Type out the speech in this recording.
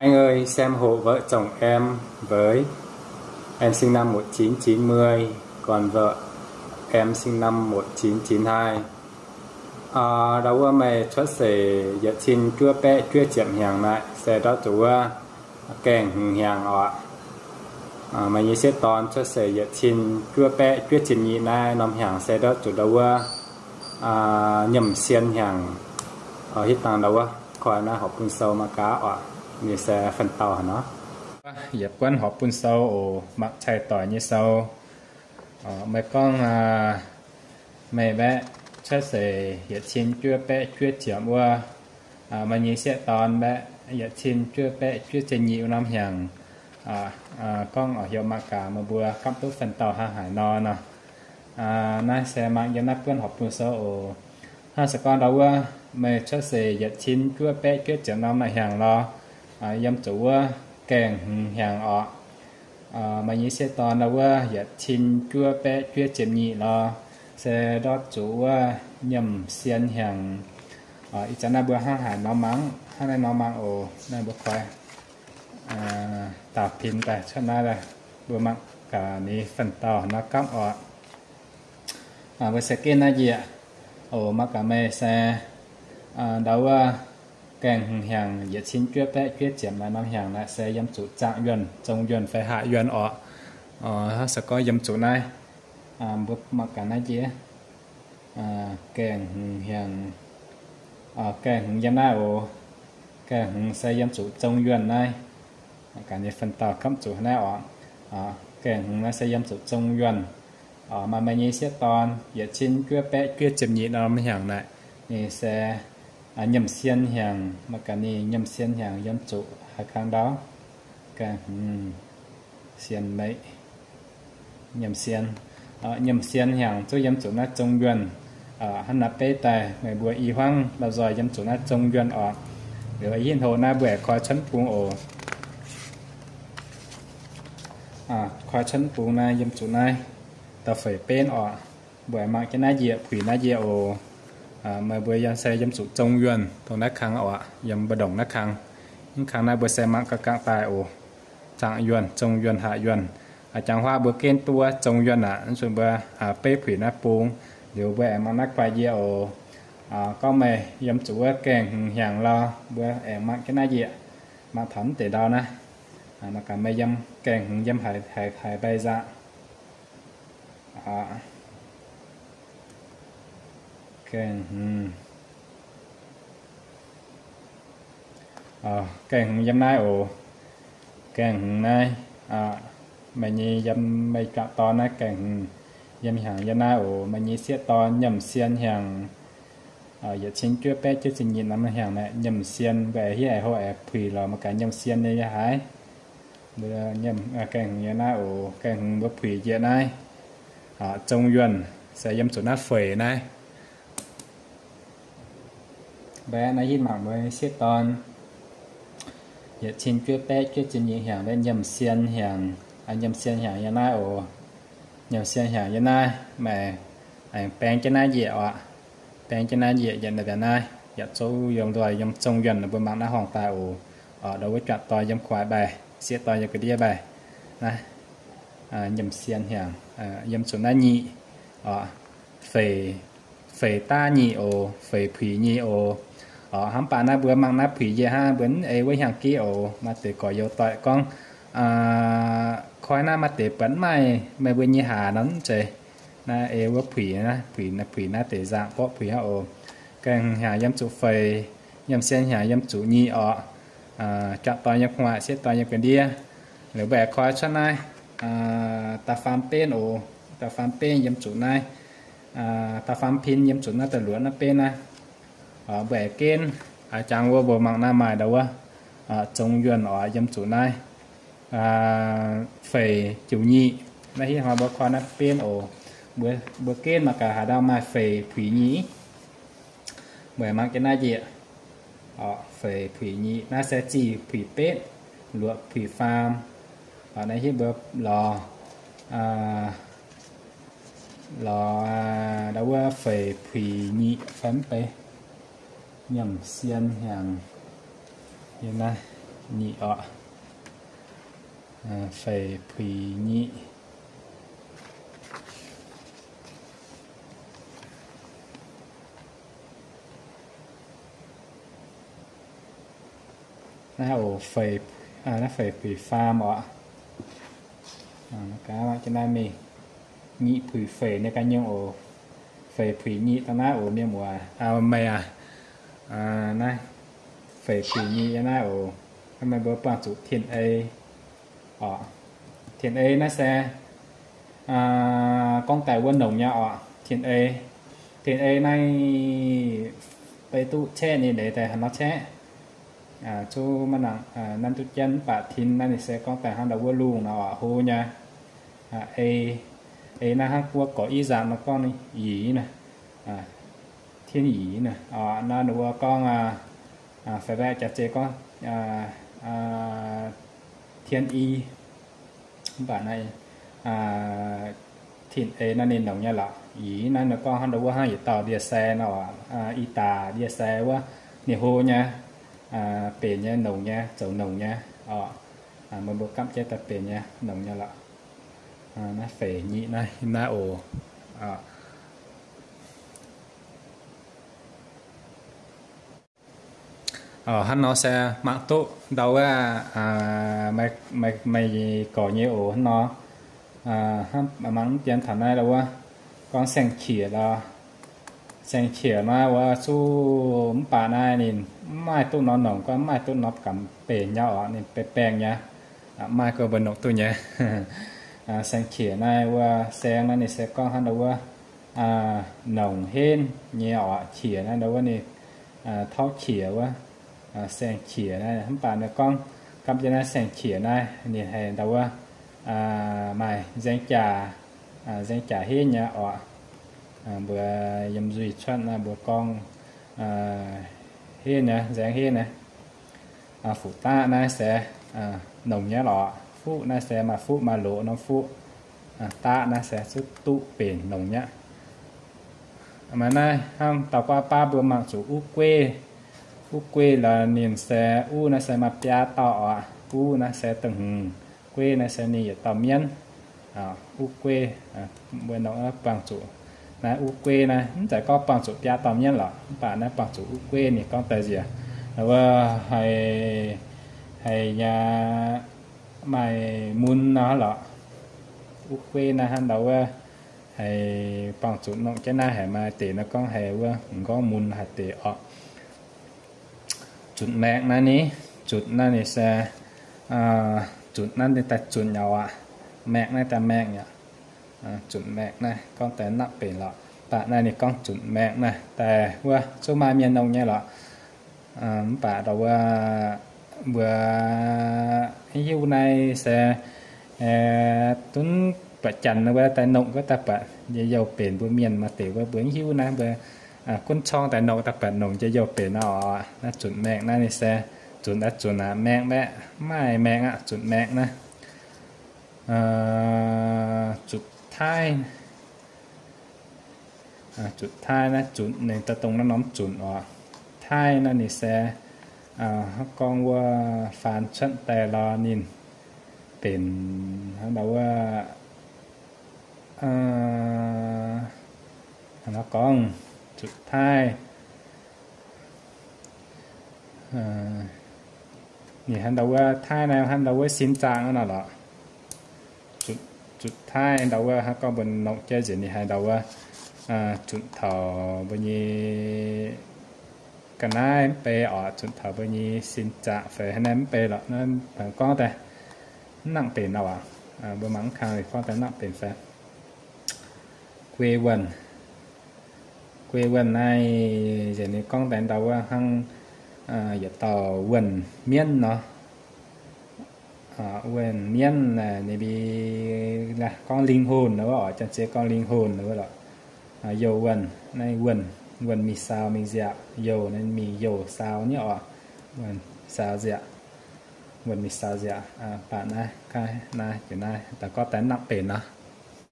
Anh ơi, xem hộ vợ chồng em với. Em sinh năm một chín chín mươi, còn vợ em sinh năm một chín chín hai. Ndau wuov meih cuotv seix yietc cin juov baeqv juov ziepc hnyangx naaic se ndortv zuqc wuov gaengh hmz hnyangx oc. Meih nyei sieqv dorn cuotv seix yietc cin juov baeqv juov ziepc nyeic naaiv norm hnyangx se ndortv zuqc ndau wuov nyiemc sien hnyangx. Hitv dangh ndau wuov koi naaiv horpc bun sou mangc gaax oc. Ninh se fanh dauh haaix nor. Yietc buonv horpc bun sou oc, mangc cai doic nyei sou. Meih gorngv meih mbaeqv cuotv seix yietc cin juov baeqv juov ziepc wuov, meih nyei sieqv dorn mbaeqv yietc cin juov baeqv juov ziepc nyeic wuov norm hnyangx. Gorngv oix heuc mangc gaax meih mbuo gapv duqv fanh dauh hnangv haaix nor nor. Naaiv se mangc yiem naaiv buonv horpc bun sou oc. Hnangv se gorngv ndau wuov meih cuotv seix yietc cin juov baeqv juov ziepc norm naaiv hnyangx lorz, yiem zuqc wuov gaengh hmz hnyangx oc. Meih nyei sieqv dorn ndau wuov yietc cin juov baeqv juov ziepc nyeic lorz, se ndortv zuqc wuov nyiemc sien hnyangx. Ih zanc naaiv mbuo hnangv haaix nor mangc, hnangv naaiv nor mangc oc. Naaiv mbuo koi daaux pin daaih cuotv naaiv, mbuo mangc gaax ninh fanh dauh nor gapv oc. Mbuo se genv naaiv njiec oc. Mangc gaax meih se ndau wuov gaengh hmz hnyangx yietc cin juov baeqv juov ziepc naaiv norm hnyangx naaiv se yiem zuqc zaangc yuonh, zong yuonh fai hatc yuonh oc. Hnangv se gorngv yiem zuqc naaiv, mbuo mangc gaax naaiv njiec, gaengh hmz hnyangx, gaengh hmz yiem naaiv oc. Gaengh hmz se yiem zuqc zong yuonh naaiv. Gaax ninh fanh dauh gapv zuqc naaiv oc. Gaengh hmz naaiv se yiem zuqc zong yuonh. Maaih meih nyei sieqv dorn yietc cin juov baeqv juov ziepc nyeic norm hnyangx naaic, ninh se nyiemc sien hnyangx. Maaih gaax ninh nyiemc sien hnyangx yiem zuqc haaix kang ndau? Gaengh hmz, sien meic, nyiemc sien, nyiemc sien hnyangx zungv yiem zuqc naaiv zong yuonh. Hnangv naaiv beiv daaih meih mbuo i hmuangv la'nzoih yiem zuqc naaiv zong yuonh oc. Liuz ih hnoi naaiv mbuo aengx koi cuotv bung oc. Koi cuotv bung naaiv yiem zuqc naaiv da'feix benv oc. Mbuo aengx mangc jienv naaiv njiec, puix naaiv njiec oc. Meih mbuo yiem se yiem zuqc zong yuonh dongh naaiv kang oc, yiem mbu'ndongc naaiv kang. Mv kang naaiv mbuo se mangc ga'gangh daaih oc. Zaangc yuonh, zong yuonh, hatc yuonh. A'jangc huaav mbuo genv duqv wuov zong yuonh aqv. Nzunc mbuo beiv puix naaiv bung, liuz mbuo aengx mangc naaiv guai njiec oc. Gorngv meih yiem zuqc wuov gaengh hmz hnyangx lorz, mbuo aengx mangc jienv naaiv njiec, mangc taux mv deix ndau naaiv. Mangc gaax meih yiem gaengh hmz yiem haaix, haaix, haaix mbaih nzangc. Gaengh hmz, gaengh hmz yiem naaiv oc. Gaengh hmz naaiv, meih nyei yiem meih juangc dorn naaiv gaengh hmz yiem hnyangx yiem naaiv oc. Meih nyei sieqv dorn nyiemc sien hnyangx, yietc cin juov baeqv juov ziepc nyeic norm hnyangx naaiv nyiemc sien, mbuo aengx hiuv aengx hlo aengx puix lorz mangc gaax nyiemc sien nyei yiem haaix. Mbuo gaengh hmz yiem naaiv oc. Gaengh hmz mbuo puix njiec naaiv, zong yuonh se yiem zuqc naaiv feix naaiv. Mbaeqv naaiv hitv mangc mbuo sieqv dorn yietc cin juov baeqv juov ziepc nyeic hnyangx, nyiemc sien hnyangx, nyiemc sien hnyangx yiem naaiv oc. Nyiemc sien hnyangx yiem naaiv, meih aengx baeng jienv naaiv njiec oc. Baeng jienv naaiv njiec, yietc naaiv, yaac zouv yiem nzoih yiem zong yuonh, mbuo mangc naaiv horngh daaih oc. Ndau wuov juangc dorn yiem kuaaic mbaih, sieqv dorn yiem ga'ndiev mbaih. Naaiv nyiemc sien hnyangx, yiem zuqc naaiv nyic, feix, feix daav nyic oc, feix puix nyic oc. Oc, hnamv baac naaiv mbuo mangc naaiv puix njiec hnangv, mbuo mv ei wuov hnyangx-giv oc. Maaih deix gorx-youz doic gorngv, koi naaiv maaih deix buatc mv maaih meih mbuo nyei haac nor mv zeiz. Naaiv ei wuov puix naaiv, puix naaiv, puix naaiv deix nzangc borqv puix hnangv oc. Gaengh hnyangx yiem zuqc feix, nyiemc sien hnyangx yiem zuqc nyic oc. Juangc dorn yiem gu'nguaaic, sieqv dorn yiem ga'ndiev. Liuz mbuo aengx koi cuotv naaiv da'faam benv oc. Da'faam benv yiem zuqc naaiv, da'faam pin yiem zuqc naaiv da'luoqc naaiv benv naaiv. Mbuo aengx genv, a'jangc wuov mbuo mangc naaiv maaih ndau wuov zong yuonh oc, yiem zuqc naaiv feix ziouc nyic. Naaiv hitv hnoi mbuo koi naaiv benv oc. Mbuo genv mangc gaax haaix ndau maaih feix puix nyic. Mbuo mangc jienv naaiv njiec, feix puix nyic, naaiv se zih puix betv, luoqc puix faam. Naaiv hitv mbuo lorz, lorz ndau wuov feix puix nyic fai mv bei. Nyiemc sien hnyangx yiem naaiv. nyic oc. Feix puix nyic. Naaiv oc, feix, naaiv feix puix faam oc. Mingh nyic puix feix nyei ga'nyungc oc. Feix puix nyic dangh naaiv oc, mienh muoz, meih aac. Naaiv feix puix nyic nyei naaiv oc. Meih mbuo buangh zuqc T N A oc. T N A naaiv se gorngv daaih wuov nongc nyei oc. T N A, T N A naaiv beiv duqv caeqv nyei leiz daaih haaix nor caeqv. Zuqc maaih nanc nanv duqv jienv mv baac tin naaiv ninh se gorngv daaih hnangv ndau wuov lungh nor oc, hlo nyei. A, A naaiv hnangv wuov gorx i zaangc nor gorngv yix naaiv, tin yix naaiv. Naaiv ninh wuov gorngv, fai baeqv jaax zei gorngv tin i. Mv baac naaiv tin ei naaiv ninh nongc nyei lorqc. Yix naaiv ninh gorngv hnangv ndau wuov hnangv yietc dauh ndie-sai nor, i daac ndie-sai wuov ninh hlo nyei, benx nyei, nongc nyei, zoux nongc nyei oc. Meih mbuo gapv jienv daaih benx nyei, nongc nyei lorqc. Naaiv feix nyic naaiv, naaiv oc. Hnangv nor se mangc duqv ndau wuov, meih gorx nyei oc hnangv nor. Mangc mv dien taux naaiv ndau wuov gorngv saeng-qiex lorqc. Saeng-qiex naaiv wuov zuqc mv baac naaiv ninh mv maaih duqv norm nongc, gorngv mv maaih duqv norm gamh benx nyei oc, ninh baeng-baengh nyei. Maaih gorngv mbuo nongc duqv nyei. Saeng-qiex naaiv wuov saeng naaiv ninh se gorngv hnangv ndau wuov nongc henv nyei oc. Qiex naaiv ndau wuov ninh tauv qiex wuov, saeng-qiex naaiv. Mv baac ninh gorngv gapv jienv naaiv saeng-qiex naaiv ninh haiz ndau wuov maaih nzaeng jaax, nzaeng jaax henv nyei oc. Mbuo yiem nzuih cuotv naaiv mbuo gorngv henv nyei, nzaeng henv nyei. Fuqv-daqv naaiv se nongc nyei lorqc. Fuqv naaiv se maaih fuqv maaih loz norm fuqv. Daqv naaiv se zuqc duqv benx nongc nyei. Maaih naaiv hnangv dauh guaav baav mbuo mangc zuqc uv gueiv. Uv gueiv lorqc ninh se, uv naaiv se maaih biaa dauh oc. Uv naaiv se da'hmz, gueiv naaiv se ninh yietc dauh mienv. Uv gueiv, mbuo nongc buangh zuqc naaiv uv gueiv naaiv mv zeiz gorngv buangh zuqc biaa dauh mienv lorqc, mv baac naaiv buangh zuqc uv gueiv ninh gorngv daaih nziex wuov haiz, haiz nyei maaih mun nor lorqc. Uv gueiv naaiv hnangv ndau wuov haiz buangh zuqc nongc jienv naaiv haiz maaih deix nor gorngv haiz wuov m'nqorngv mun haaix deix oc. Zutc maengh naaiv ni, zutc naaiv ninh se, zutc naaiv ninh daaih zutc nyei aqv. Maengh naaiv daaih maengh nyei. Zutc maengh naaiv gorngv daaih nangv benx lorqc. Mv baac naaiv ninh gorngv zutc maengh naaiv daaih wuov zuqc maaih mienh nongc nyei lorqc. Mv baac ndau wuov mbuo hiuv naaiv se dunv buatc janx wuov daaih nongc wuov daaih buatc njien-youh benx mbuo mienh maaih deix wuov mbuo hiuv naaiv mbuo gunv corng daaih nongc daaih buatc nongc njien-youh benx nor oc. Naaiv zutc maengh naaiv ninh se zutc naaiv zutc aqv, maengh mbaeqc mv maaih maengh aqv, zutc maengh naaiv. Zutc taaih, zutc taaih naaiv zutc ninh daaih dongh naaiv norm zutc oc. Taaih naaiv ninh se hnangv gorngv wuov faan cuotv daaih lorqc ninh benx hnangv ndau wuov hnangv gorngv zutc taaih ninh haaix ndau wuov taaih naaiv haaix ndau wuov sin zaangc nor lorqc. Zutc taaih ndau wuov hnangv gorngv mbuo nongc jienv nzengc ninh haaix ndau wuov zutc taux mbuo nyei ga'naaiv mv bei oc, zutc taux mbuo nyei sin zaangc fai haaix naaiv mv bei lorqc. Naaiv gorngv daaih mv nangc benx nor aqv. Mbuo mangc mv kang gorngv daaih nangc benx fai. Guei wuonh, guei wuonh naaiv nzengc ninh gorngv daaih ndau wuov hnangv yietc dauh wuonh mienv nor. Wuonh mienv ninh mingh gorngv linh hồn wuov oc, janx-zei gorngv linh hồn wuov lorqc. Youh wuonh naaiv wuonh, wuonh mingh saau mingh nziaauc, youh naaiv mingh youh saau nyei oc. Wuonh saau nziaauc, wuonh mingh saau nziaauc. Mv baac naaiv, naaiv jiex naaiv daaih gorngv daaih nangc benx nor.